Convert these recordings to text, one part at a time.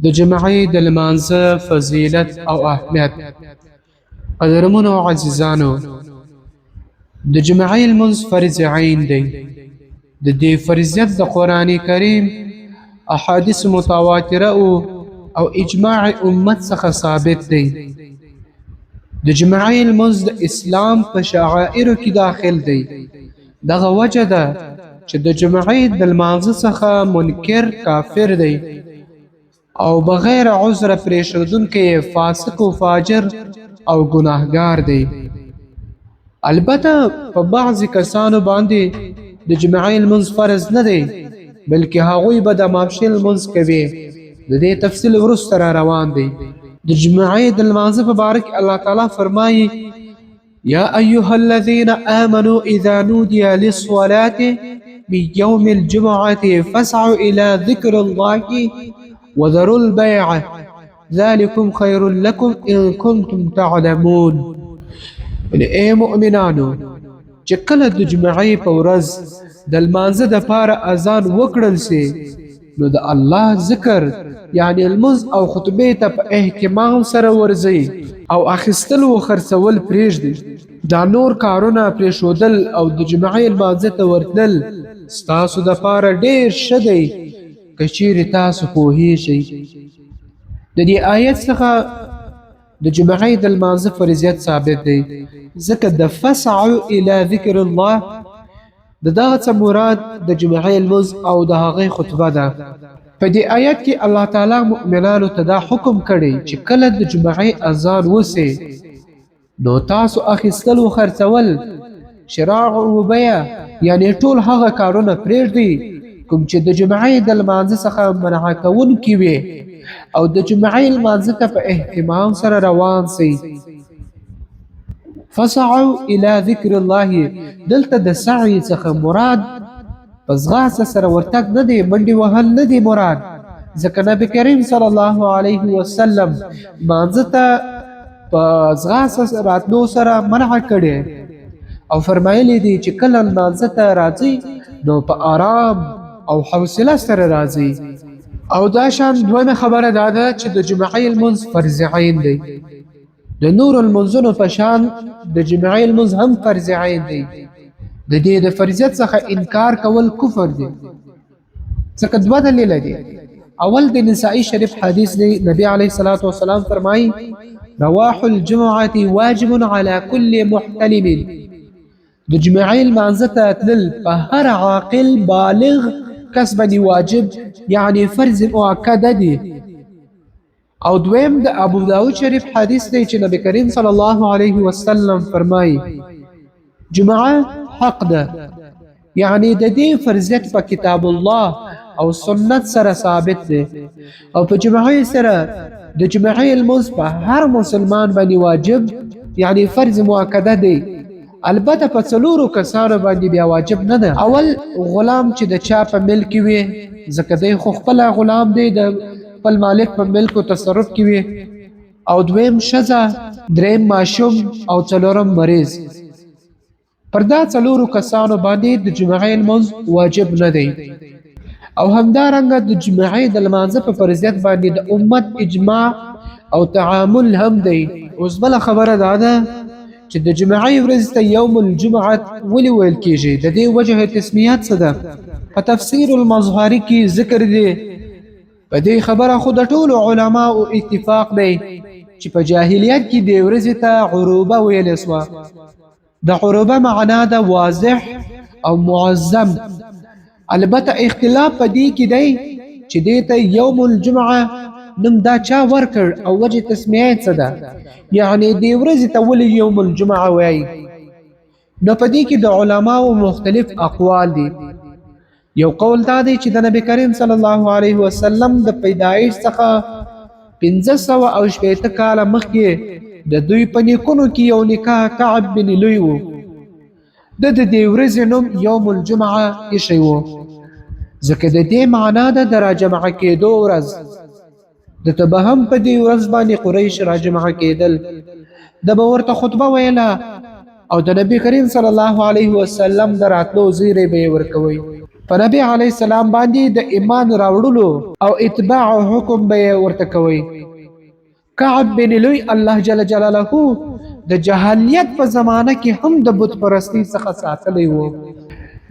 د جمعې د لمانځه فضیلت او اهمیت. قدرمنو عزیزانو، د جمعې لمونځ فرض عین دی. د دې فرضیت د قرآن کریم، احادیث متواتره او اجماع امت څخه ثابت دی. د جمعې لمونځ د اسلام په شعائرو کې داخل دی. دغه وجه ده چې د جمعې د لمانځه څخه منکر کافر دی او بغیر عذر پرېښودونکی یې فاسق او فاجر او ګناهګار دی. البته په بعضې کسانو باندې د جمعې لمونځ فرض نه دی، بلکې هغوی به د ماپښین لمونځ کوي. د دې تفصیل وروسته را روان دی. د جمعې د لمانځه په باره کې الله تعالی فرمایي: يا أيها الذين آمنوا إذا نودي للصلاة من يوم الجمعة فاسعوا إلى ذكر الله وذروا البيع ذلكم خير لكم إن كنتم تعلمون. یعنی ای مؤمنانو، چې کله د جمعې په ورځ د لمانځه دپاره اذان وکړل سي، نو د الله ذکر یعنی لمونځ او خطبې ته په اهتمام سره ورځئ او اخیستل و خرڅول پرېږدئ. دا نور کارونه پرېښودل او د جمعې لمانځه ته ورتلل ستاسو دپاره ډېر ښه دی که چیرې تاسو پوهیږئ. د دې آیت څخه د جمعې د لمانځه فرضیت ثابت دی، ځکه د فسعوا الی ذکر الله د دغه څه مراد د جمعې لمونځ او د هغې خطبه ده. په دې آیت کې الله تعالی مؤمنانو ته دا حکم کړی چې کله د جمعې اذان وسي، نو تاسو اخیستل و خرڅول، شراع و بیع، یعنی ټول هغه کارونه پرېږدئ کوم چې د جمعې د لمانځه څخه منع کوونکي وي او د جمعې لمانځه ته په اهتمام سره روان سئ. فسعوا الى ذکر الله، دلته د سعی څخه مراد په ځغاسته سره ورتګ نه دی، منډې وهل نه دی مراد، ځکه نبی کریم صلی الله علیه وسلم مانځه ته په ځغاسته راتلو سره منع کړې او فرمایلی دی چې کله لمانځه ته راځئ نو په آرام او حوصله سره راځئ. او دا شان دویمه خبره دا ده چې د جمعې لمونځ فرض عین دی. د نورو لمونځونو په شان د جمعې لمونځ هم فرض عین دی. د دې د فرضیت څخه انکار کول کفر دی، ځکه دوه دلیله دي. اول د نسائی شریف حدیث دی، نبی علیه الصلاة والسلام فرمایي: رواح الجمعة واجب على كل محتلم. د جمعې لمانځه ته تلل په هر عاقل بالغ کس باندې واجب، یعنی فرض مؤکده دی. او دویم د ابو داود شریف حدیث دی چې نبی کریم صلی الله علیه وسلم فرمایي: جمعه حق ده، یعنی د دې فرضیت په کتاب الله او سنت سره ثابت دی او په جمعې سره د جمعې لمونځ په هر مسلمان باندې واجب، یعنی فرض مؤکده دی. البته په څلورو کسانو باندې بیا واجب نه ده. اول غلام چې د چا په ملک کې وي، ځکه دی خو خپله غلام دی، د خپل مالک په ملک او تصرف کې وي. او دویم ښځه، دریم ماشوم او څلورم مریض. پر دا څلورو کسانو باندې د جمعې لمونځ واجب نه دی. او همدارنګه د جمعې د لمانځه په فرضیت باندې د امت اجماع او تعامل هم دی. اوس بله خبره دا ده چې د جمعې ورځ ته یوم الجمعه ولې ویل کیږي؟ د دې وجه تسمیات څه ده؟ په تفسیر المظهری کې ذکر دی، په دې خبره خو د ټولو علماو اتفاق دی چې په جاهلیت کې دې ورځې ته عروبه ویل سوه. د عروبه معنا ده واضح او معظم. البته اختلاف په دې کې دی چې دې ته یوم الجمعه نوم دا چا ورکړ او وجه تسمیه یې څه ده، یعنې دې ورځې ته ولې یوم الجمعه وایي؟ نو په دې کې د علماو مختلف اقوال دي. یو قول دا دی چې د نبی کریم صلی الله علیه وسلم د پیدایش څخه 560 کاله مخکې د دوی په نیکونو کې یو نکاح کعب بن لوی و، د دې ورځې نوم یوم الجمعه ایښی و، ځکه د دې معنا ده د راجمع کېدو ورځ. د ته به هم په دې ورځ باندې قریش راجمع کېدل، د به ورته خطبه ویله او د نبی کریم صلی الله علیه وسلم د راتلو زیری به یې ورکوي. په نبی علیه السلام باندې د ایمان راوړلو او اتباع حکم به ورته کوي. کعب بن لوی الله جل جلاله د جهالیت په زمانه کې هم د بت پرستی څخه ساتلی وو.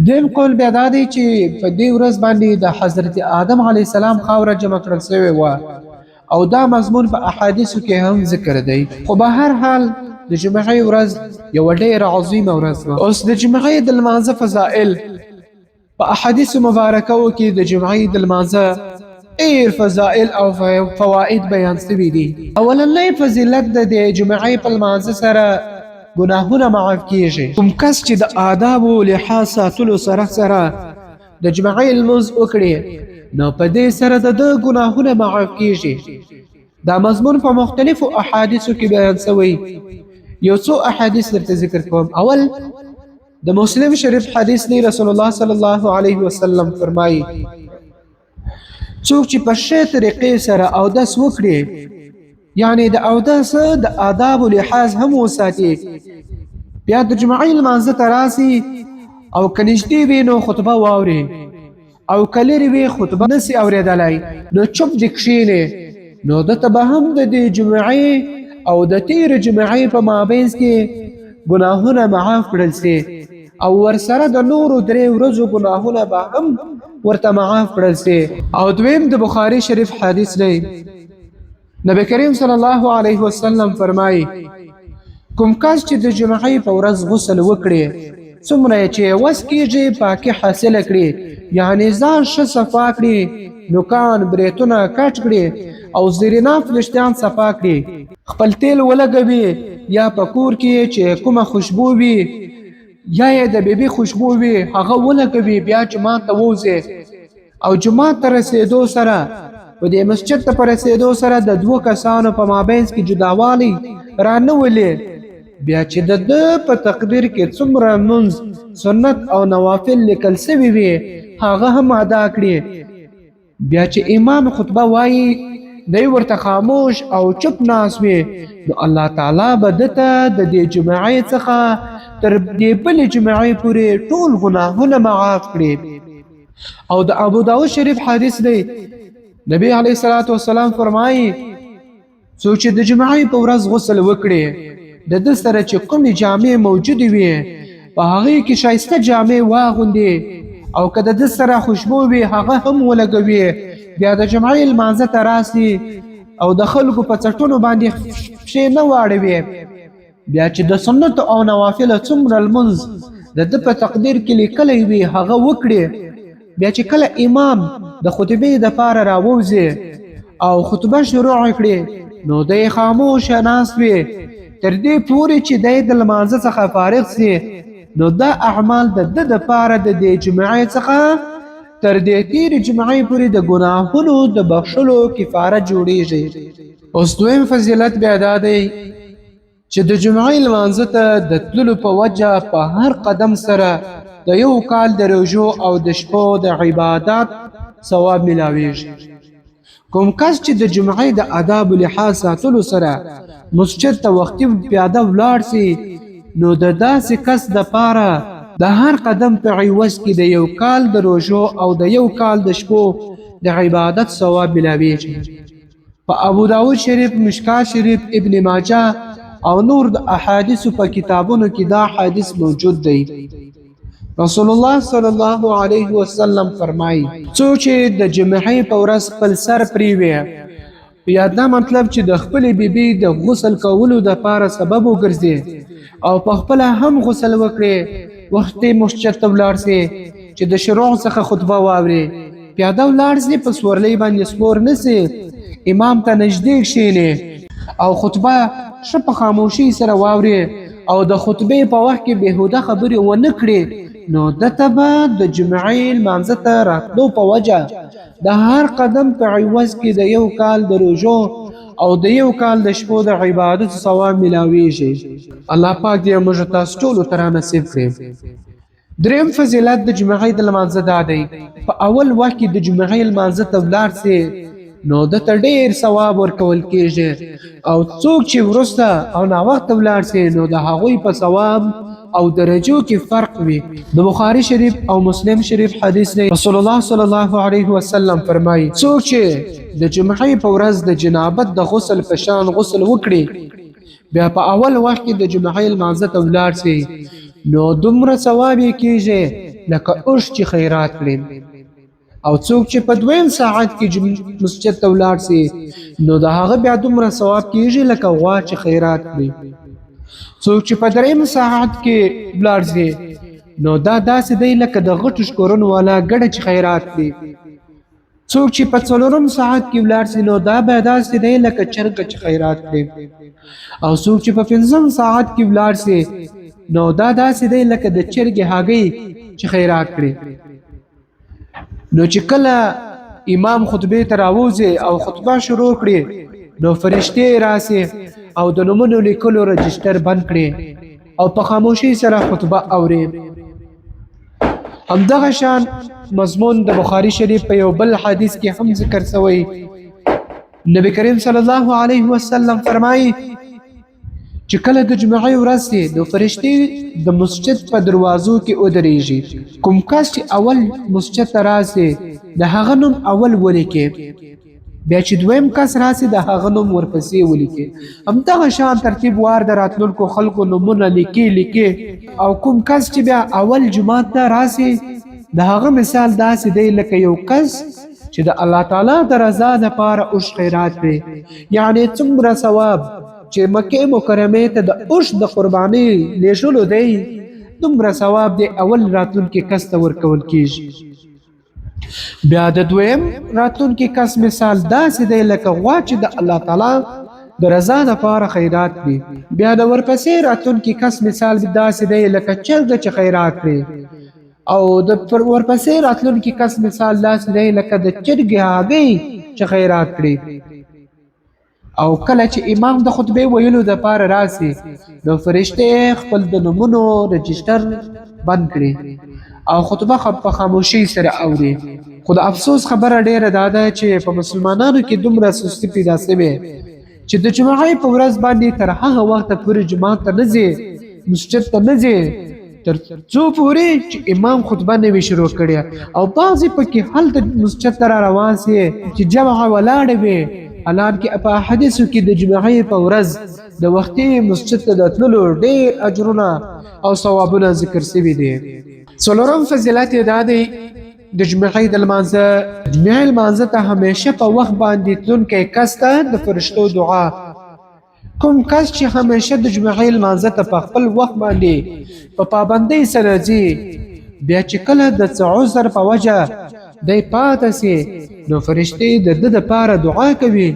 دویم قول بیا دا دی چې په دې ورځ باندې د حضرت آدم علیه السلام خاوره جمع کړل شوې وه او دا مضمون په احادیثو کې هم ذکر دی. خو به هر حال د جمعې ورځ یوه ډېره عظیمه ورځ وه. اوس د جمعې د لمانځه فضائل. په احادیث مبارکو کې د جمعې د لمانځه ډېر فضائل او فواید بیان سوي دي. اولنی فضیلت د دې جمعې په لمانځه سره ګناهونه معاف کیږي. کوم کس چې د آدابو لحاظ ساتلو سره سره د جمعې لمونځ وکړي نو په دې سره د ده ګناهونه معاف کیږي. دا مضمون په مختلفو احادیثو کې بیان سوی. یو څو احادیث درته ذکر کوم. اول د مسلم شریف حدیث دی، رسول الله صلی الله علیه وسلم فرمایي څوک چې په ښې طریقې سره اودس وکړي، یعنی د اودس د آداب لحاظ هم وساتي، بیا د جمعې لمانځه ته راسي او که نږدې وي نو خطبه واوري او که لرې وي خطبه نسي اورېدلی نو چوپ دې کښېني، نو ده ته به هم د دې جمعې او د تېرې جمعې په مابینځ کې ګناهونه معاف کړل سي او ورسره د نورو درې ورځو ګناهونه به هم ورته معاف کړل سي. او دویم د بخاري شریف حدیث دی، نبی کریم صلی الله علیه وسلم فرمایي کوم کس چې د جمعې په ورځ غسل وکړي، څومره چې وس کېږي پاکي حاصله کړي، یعنی ځان ښه صفا کړي، نوکان بریتونه کټ کړي او زیریناف ویښتان صفا کړي، خپل تیل ولګوي، یا په کور کې چې کومه خوشبو وي یا یې د بیبي خوشبو وي هغه ولګوي، بیا جومات ته ووځي او جومات ته رسېدو سره په دې مسجد ته په رسېدو سره د دوو کسانو په مابینځ کې جداوالی را نه ولي، بیا چې د ده په تقدیر کې څومره لمونځ سنت او نوافل لیکل سوي وي هغه هم ادا کړي، بیا چې امام خطبه وایي دی ورته خاموش او چوپ ناست وي، نو الله تعالی به ده ته د دې جمعې څخه تر دې بلې جمعې پورې ټول ګناهونه معاف کړي. او د ابو داود شریف حدیث دی، نبی علیه الصلاة والسلام فرمایي څوک چې د جمعې په ورځ غسل وکړي، د ده سره چې کومې جامې موجودې وي په هغې کې ښایسته جامې واغوندي او که د ده سره خوشبو وي هغه هم ولګوي، بیا د جمعې لمانځه ته راسي او د خلکو په څټونو باندې پښې نه واړوي، بیا چې د سنتو او نوافلو څومره لمونځ د ده په تقدیر کې لیکلی وي هغه وکړي، بیا چې کله امام د خطبې دپاره راووځي او خطبه شروع کړي نو دی خاموشه ناست وي تر دې پورې چې دی د لمانځه څخه فارغ سي، نو دا اعمال د ده دپاره د دې جمعې څخه تر دې تېرې جمعې پورې د ګناهونو د بخښلو کفاره جوړیږي. اوس دویم فضیلت بیا دا دی چې د جمعې لمانځه ته د تللو په وجه په هر قدم سره د یو کال د روژو او د شپو د عبادت ثواب ملاویږي. کوم کس چې د جمعې د آداب لحاظ ساتلو سره مسجد ته وختي پیاده ولاړ سي، نو د داسې کس دپاره د هر قدم په عوض کې د یو کال د روژو او د یو کال د شپو د عبادت ثواب ملاویږي. په ابو داود شریف، مشکا شریف، ابن ماجه او نور د احادیثو په کتابونو کې دا حدیث موجود دی. رسول الله صلی الله علیه وسلم فرمایي څوک چې د جمعې په ورځ خپل سر پریوي، یا دا مطلب چې د خپلې بیبي د غسل کولو دپاره سبب وګرځي او په خپله هم غسل وکړي، وختي مسجد ته ولاړ سي چې د شروع څخه خطبه واوري، پیاده ولاړ سي، په سورلۍ باندې سپور نه سي، امام ته نږدې کښېني او خطبه ښه په خاموشۍ سره واوري او د خطبې په وخت کې بېهوده خبرې ونه کړي، نو ده ته به د جمعې لمانځه ته راتلو په وجه د هر قدم په عوض کې د یو کال د روژو او د یو کال د شپو د عبادت ثواب ملاویږي. الله پاک دې موږ تاسو ټولو ته را نصیب کړي. دریم فضیلت د جمعې د لمانځه دا دی، په اول وخت کې د جمعې لمانځه ته ولاړ سي نو ده ته ډېر ثواب ورکول کیږي، او څوک چې وروسته او ناوخته ولاړ سي نو د هغوی په ثواب او درجو کې فرق وي. د بخاری شریف او مسلم شریف حدیث دی، رسول الله صلی الله علیه وسلم فرمایي: څوک چې د جمعې په ورځ د جنابت د غسل په شان غسل وکړي، بیا په اول وخت کې د جمعې لمانځه ته ولاړ سي، نو دومره ثواب یې کیږي لکه اوښ چې خیرات کړي. او څوک چې په دویم ساعت کې مسجد ته ولاړ سي، نو د هغه بیا دومره ثواب کیږي لکه غوا چې خیرات کړي. څوک چې په دریم ساعت کې ولاړ سي، نو دا داسې دی لکه د غټو شکرونو والا ګډه چې خیرات کړي. څوک چې په څلورم ساعت کې ولاړ سي، نو دا به داسې دی لکه چرګه چې خیرات کړي. او څوک چې په پنځم ساعت کې ولاړ سي، نو دا داسې دی لکه د چرګې هګۍ چې خیرات کړي. نو چې کله امام خطبه ته راوځي او خطبه شروع کړي، نو فرشتې راسي او د نومونو لیکلو رجستر بند کړي او په خاموشي سره خطبه اوري. همدغه شان مضمون د بخاری شریف په یو بل حدیث کې هم ذکر شوی. نبی کریم صلی الله علیه وسلم فرمایي چې کله د جمعې ورځ دی، نو فرشتې د مسجد په دروازو کې ودرېږي. کوم کس چې اول مسجد ته راسي، د هغه نوم اول ولیکي، بیا چې دویم کس راسي، د هغه نوم ورپسې ولیکي. همدغه شان ترتیب وار د راتلونکو خلکو نومونه لیکي لیکي. او کوم کس چې بیا اول جومات ته راسي، د هغه مثال داسې دی لکه یو کس چې د الله تعالی د رضا لپاره اوښ خیرات کړي، یعنې څومره ثواب چې مکې مکرمې ته د اوښ د قربانۍ لیږلو دی، دومره ثواب دی اول راتلونکي کس ته ورکول کیږي. بیا د دویم راتلونکي کس مثال داسې دی لکه غوا چې د الله تعالی د رضا لپاره خیرات کړي. بیا د ورپسې راتلونکي کس مثال داسې دی لکه چرګه چې خیرات کړي. او د ورپسې راتلونکي کس مثال داسې دی لکه د چرګې هګۍ چې خیرات کړي. او کله چې امام د خطبې ویلو دپاره راسي، نو فرشتې خپل د نومونو رجسټر بند کړي او خطبه په خاموشۍ سره اوري. خو د افسوس خبره ډیره دا ده چې په مسلمانانو کې دومره سستی پیدا سوې چې د جمعې په ورځ باندې تر هغه وخته پورې جومات ته نه ځي، مسجد ته نه ځي، تر څو پورې چې امام خطبه نه وي شروع کړې. او بعضې پکې هلته مسجد ته را روان سي چې جمع ولاړه وي، حالانکه په احادیثو کې د جمعې په ورځ د وختي مسجد ته د تللو ډېر اجرونه او ثوابونه ذکر سوي دي. څلورم فضیلت یې دا دی د جمعې د لمانځه، جمعې لمانځه ته همیشه په وخت باندې تلونکی کس ته د فرشتو دعا. کوم کس چې همیشه د جمعې لمانځه ته په خپل وخت باندې په پابندۍ سره ځي، بیا چې کله د څه عذر په وجه دی پاته سي، نو فرشتې د ده دپاره دعا کوي.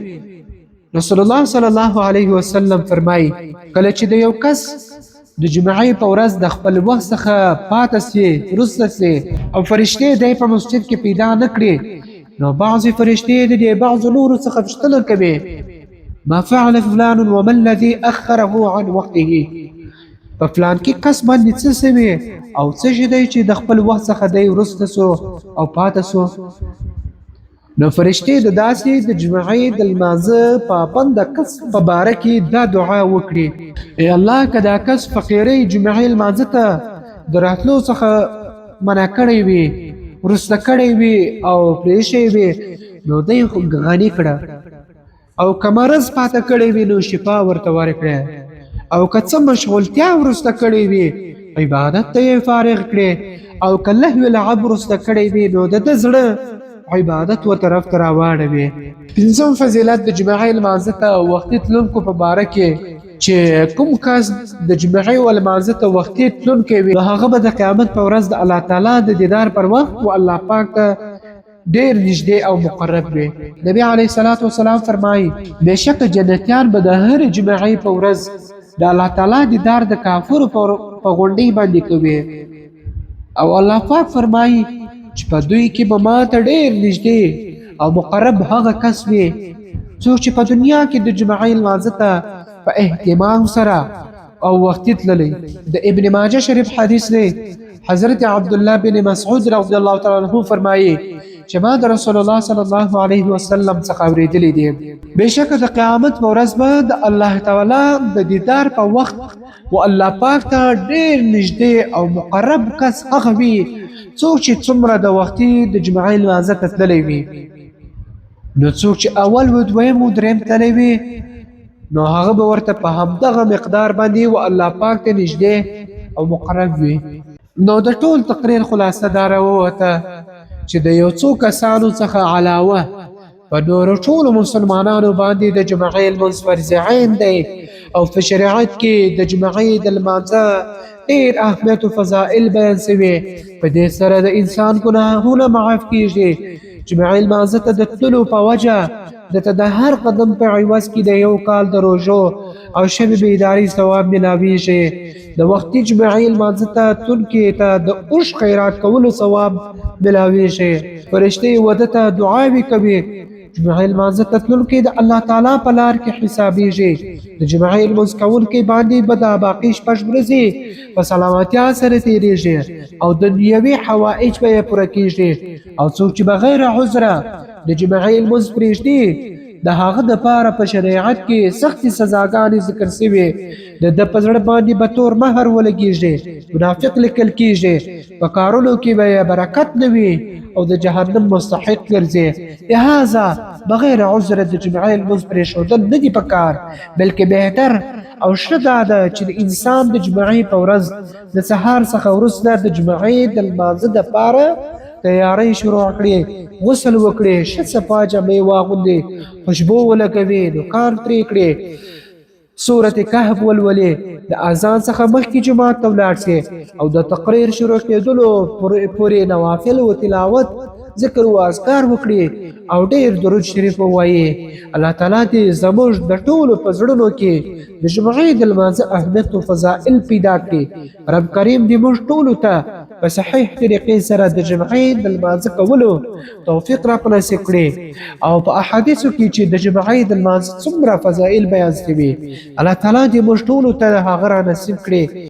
رسول الله صلی الله علیه وسلم فرمایي: کله چې د یو کس د جمعې په ورځ د خپل وخت څخه پاته سي، وروسته سي، او فرشتې دی په مسجد کې پیدا نه کړي، نو بعضې فرشتې د دې بعضو نورو څخه پوښتنه کوي: ما فعل فلان وما الذي اخره عن وقته؟ په فلان کې کس باندې څه سوي او څه شي دی چې د خپل وخت څخه دی وروسته سو او پاته سو؟ نو فرشتې د داسې د جمعې د لمانځه پابند کس په باره کې دا دعا وکړي: ای الله، که دا کس فقیرۍ جمعې لمانځه ته د راتلو څخه منع کړی وي، وروسته کړی وي او پرېښی وي، نو دی غني کړه. او که مرض پاته کړی وي، نو شفا ورته ورکړه. او که څه مشغولتیا وروسته کړی وي، عبادت ته یې فارغ کړي. او که لهو لعب وروسته کړی وي، نو د ده زړه عبادت و طرف ته راواړوي. پنځم فضیلت د جمعې لمانځه ته وختي تلونکو په باره کې چې کوم کس د جمعې و لمانځه ته وختي تلونکی وي، نو هغه به د قیامت په ورځ د الله تعالی د دیدار پر وخت و الله پاک ته ډیر نږدې او مقرب وي. نبی علیه الصلاة والسلام فرمایي: بېشکه جنتیان به د هرې جمعې په ورځ د الله تعالی دیدار د کافرو په غونډۍ باندې کوي، او الله پاک فرمایي چې په دوی کې به ما ته ډیر نږدې او مقرب هغه کس وي څوک چې په دنیا کې د جمعې لمانځه ته په اهتمام سره او وختي تللی. د ابن ماجه شریف حدیث دی، حضرت عبدالله بن مسعود رضی الله تعالی عنہ فرمایي چې ما د رسول الله صلی الله علیه وسلم څخه اورېدلي دي. بېشکه د قیامت په ورځ به د الله تعالی د دیدار په وخت و الله پاک ته ډېر نږدې او مقرب کس هغه وي څوک چې څومره د وختي د جمعې لمانځه ته تللی وي. نو څوک چې اول و دویم و دریم تللی وي، نو هغه به ورته په همدغه مقدار باندې و الله پاک ته نږدې او مقرب وي. نو د ټول تقریر خلاصه دا راووته چې د یو څو کسانو څخه علاوه په نورو ټولو مسلمانانو باندې د جمعې لمونځ فرض عین دی، او په شریعت کې د جمعې د لمانځه ډېر اهمیت او فضائل بیان سوي. په دې سره د انسان ګناهونه معاف کیږي. جمعې لمانځه ته د تللو په وجه د ته د هر قدم په عوض کې د یو کال د روژو او شب بیداری ثواب ملاویږي. د وختي جمعې لمانځه ته تلونکي ته د اوښ خیرات کولو ثواب ملاویږي. فرشتې وده ته دعاوې کوي. جمعې لمانځه ته تلونکي د الله تعالی په لار کې حسابیږي. د جمعې لمونځ کوونکي باندې به دا باقي شپږ ورځې په سلامتیا سره تیریږي او دنیوي حوائج به یې پوره کیږي. او څوک چې بغیر عذره د جمعې لمونځ پرېږدي، د هغه د پاره په شریعت کې سختې سزاګانې ذکر سوي. د ده په زړه باندې به تور مهر ولګیږي، منافق لیکل کیږي، په کارونو کې به یې برکت نه وي او د جهنم مستحق ګرځي. لهذا بغیر عذر د جمعې لمونځ پرېښودل نه دي پکار، بلکې بهتر او ښه دا ده چې د انسان د جمعې په ورځ د سهار څخه وروسته د جمعې د لمانځه دپاره تیاری شروع کړي، غسل وکړي، ښه صفا جامې واغوندي، خوشبو ولګوي، نوکان پرې کړي، سورة کهف ولولي، د اذان څخه مخکې جومات ته ولاړ شي او د تقریر شروع کېدلو پورې نوافل او تلاوت، ذکر او اذکار وکړي او ډېر درود شریف ووایي. الله تعالی دې زموږ د ټولو په زړونو کې د جمعې د لمانځه اهمیت او فضائل پیدا کړي. رب کریم دې موږ ټولو ته په صحیح طریقې سره د جمعې د لمانځه کولو توفیق را په نصیب کړي، او په احادیثو کې چې د جمعې د لمانځه څومره فضائل بیان سوي، الله تعالی دې موږ ټولو ته هغه را نصیب کړي.